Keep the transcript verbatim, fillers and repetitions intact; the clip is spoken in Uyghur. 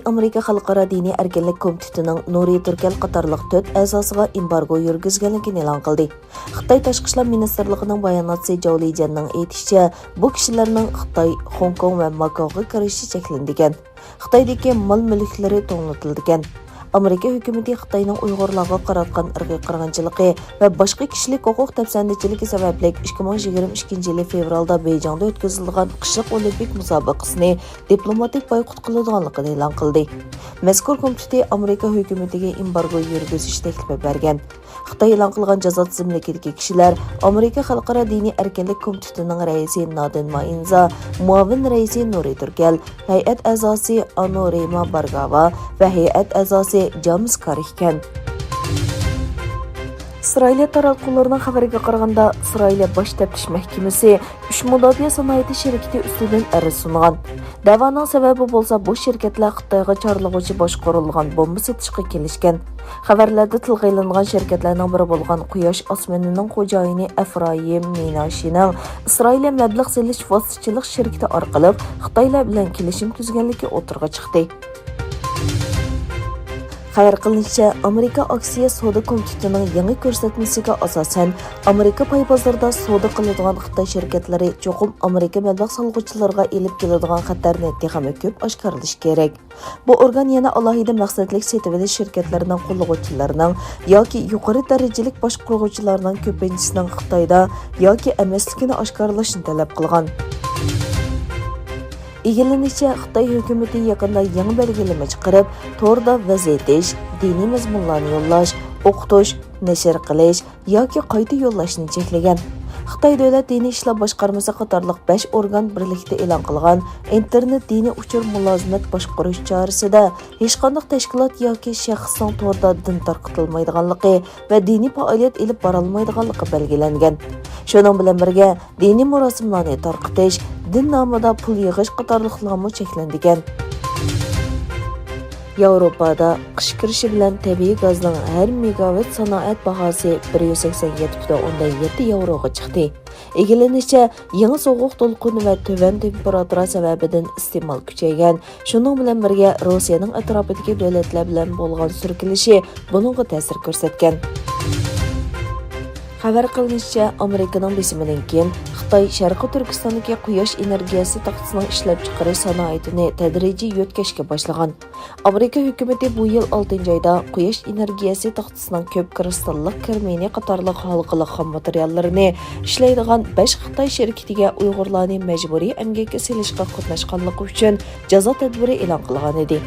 ئامېرىكا خەلقئارا دىنىي ئەركىنلىك كومىتېتىنىڭ نۇرى تۈركەل قاتارلىق تۆت ئەزاسىغا ئېمبارگو يۈرگۈزگەنلىكىنى ئېلان قىلدى. خىتاي تاشقى ئىشلار مىنىستىرلىقىنىڭ باياناتچىسى جاۋ لىجيەننىڭ ئېيتىشىچە، بۇ كىشىلەرنىڭ خىتاي، خوڭكوڭ ۋە ماكاوغا كىرىشى چەكلىنىدىكەن. خىتايدىكى مال مۈلۈكلىرى توڭلىتىلىدىكەن. ئامېرىكا ھۆكۈمىتى خىتاينىڭ ئۇيغۇرلارغا قاراتقان ئىرقىي قىرغىنچىلىقى ۋە باشقا كىشىلىك ھوقۇق دەپسەندىچىلىكى سەۋەبلىك، ئىككى مىڭ يىگىرمە ئىككىنچى يىلى فېۋرالدا بېيجىڭدا ئۆتكۈزۈلىدىغان قىشلىق ئولىمپىك مۇسابىقىسىنى دىپلوماتىك بايقۇت قىلىدىغانلىقىنى ئېلان قىلدى. مەزكۇر كومىتېتى ئامېرىكا ھۆكۈمىتىگە ئېمبارگو يۈرگۈزۈش تەكلىپى بەرگەن. خىتاي ئېلان قىلغان جازا تىزىملىكىدىكى كىشىلەر ئامېرىكا خەلقئارا دىنىي ئەركىنلىك كومىتېتىنىڭ رەئىسى نادىن مائىنزا، مۇئاۋىن رەئىسى نۇرى تۈركەل، ھەيئەت ئەزاسى ئانورىما بارگاۋا ۋە ھەيئەت ئەزاسى جامىس كار ئىكەن. ئىسرائىلىيە تاراتقۇلىرىنىڭ خەۋىرىگە قارىغاندا، ئىسرائىلىيە باش تەپتىش مەھكىمىسى ئۈچ مۇداپىئە سانائىتى شىركىتى ئۈستىدىن ئەرز سۇنغان. دەۋانىڭ سەۋەبى بولسا، بۇ شىركەتلەر خىتايغا چارلىغۇچى باشقۇرۇلغان بومبا سېتىشقا كېلىشكەن. خەۋەرلەردە تىلغا ئېلىنغان شىركەتلەرنىڭ بىرى بولغان قۇياش ئاسمىنىنىڭ خوجايىنى ئەفرايىم مىناشىنىڭ ئىسرائىلىيە مەبلەغ سېلىش ۋاسىتىچىلىك شىركىتى ئارقىلىق خىتايلار بىلەن كېلىشىم تۈزگەنلىكى ئوتتۇرىغا چىقتى. خەۋەر قىلىنىشىچە، ئامېرىكا ئاكسىيە سودا كومىتېتىنىڭ يېڭى كۆرسەتمىسىگە ئاساسەن، ئامېرىكا پاي بازىرىدا سودا قىلىدىغان خىتاي شىركەتلىرى چوقۇم ئامېرىكا مەبلەغ سالغۇچىلىرىغا ئېلىپ كېلىدىغان خەتەرنى تېخىمۇ كۆپ ئاشكارىلىشى كېرەك. بۇ ئورگان يەنە ئالاھىدە مەقسەتلىك سېتىۋېلىش شىركەتلىرىنىڭ قوللىغۇچىلىرىنىڭ ياكى يۇقىرى دەرىجىلىك باشقۇرغۇچىلارنىڭ كۆپىنچىسىنىڭ خىتايدا ياكى ئەمەسلىكىنى ئاشكارىلاشنى تەلەپ قىلغان. ئىگىلىنىشىچە، خىتاي ھۆكۈمىتى يېقىندا يېڭى بەلگىلىمە چىقىرىپ، توردا ۋەز ئېتىش، دىنىي مەزمۇنلارنى يوللاش، ئوقۇتۇش، نەشر قىلىش ياكى قايتا يوللاشنى چەكلىگەن. خىتاي دۆلەت دىنىي ئىشلار باشقارمىسى قاتارلىق بەش ئورگان بىرلىكتە ئېلان قىلغان ئىنتېرنېت دىنىي ئۇچۇر مۇلازىمەت باشقۇرۇش چارىسىدە ھېچقانداق تەشكىلات ياكى شەخسنىڭ توردا دىن تارقىتالمايدىغانلىقى ۋە دىنىي پائالىيەت ئېلىپ بارالمايدىغانلىقى بەلگىلەنگەن. شۇنىڭ بىلەن بىرگە، دىنىي مۇراسىملارنى تارقىتىش، دىن نامىدا پۇل يىغىش قاتارلىقلارمۇ چەكلىنىدىكەن. ياۋروپادا قىش كىرىشى بىلەن تەبىئىي گازنىڭ ھەر مېگاۋات سانائەت باھاسى بىر يۈز سەكسەن يەتتە پۈتۈن ئوندىن يەتتە ياۋروغا چىقتى. ئىگىلىنىشىچە، يېڭى سوغۇق دولقۇنى ۋە تۆۋەن تېمپېراتۇرا سەۋەبىدىن ئىستېمال كۈچەيگەن. شۇنىڭ بىلەن بىرگە، روسىيەنىڭ ئەتراپىدىكى دۆلەتلەر بىلەن بولغان سۈركىلىشى بۇنىڭغا تەسىر كۆرسەتكەن. خەۋەر قىلىنىشىچە، ئامېرىكىنىڭ بېسىمىدىن كېيىن خىتاي شەرقىي تۈركىستاندىكى قۇياش ئېنېرگىيەسى تاختىسىنىڭ ئىشلەپچىقىرىش سانائىتىنى تەدرىجىي يۆتكەشكە باشلىغان. ئامېرىكا ھۆكۈمىتى بۇ يىل ئالتىنچى ئايدا قۇياش ئېنېرگىيەسى تاختىسىنىڭ كۆپ كىرىستاللىق كىرمىنى قاتارلىق ھالقىلىق خام ماتېرىياللىرىنى ئىشلەيدىغان بەش خىتاي شىركىتىگە ئۇيغۇرلارنى مەجبۇرىي ئەمگەككە سېلىشقا قاتناشقانلىقى ئۈچۈن جازا تەدبىرى ئېلان قىلغانىدى.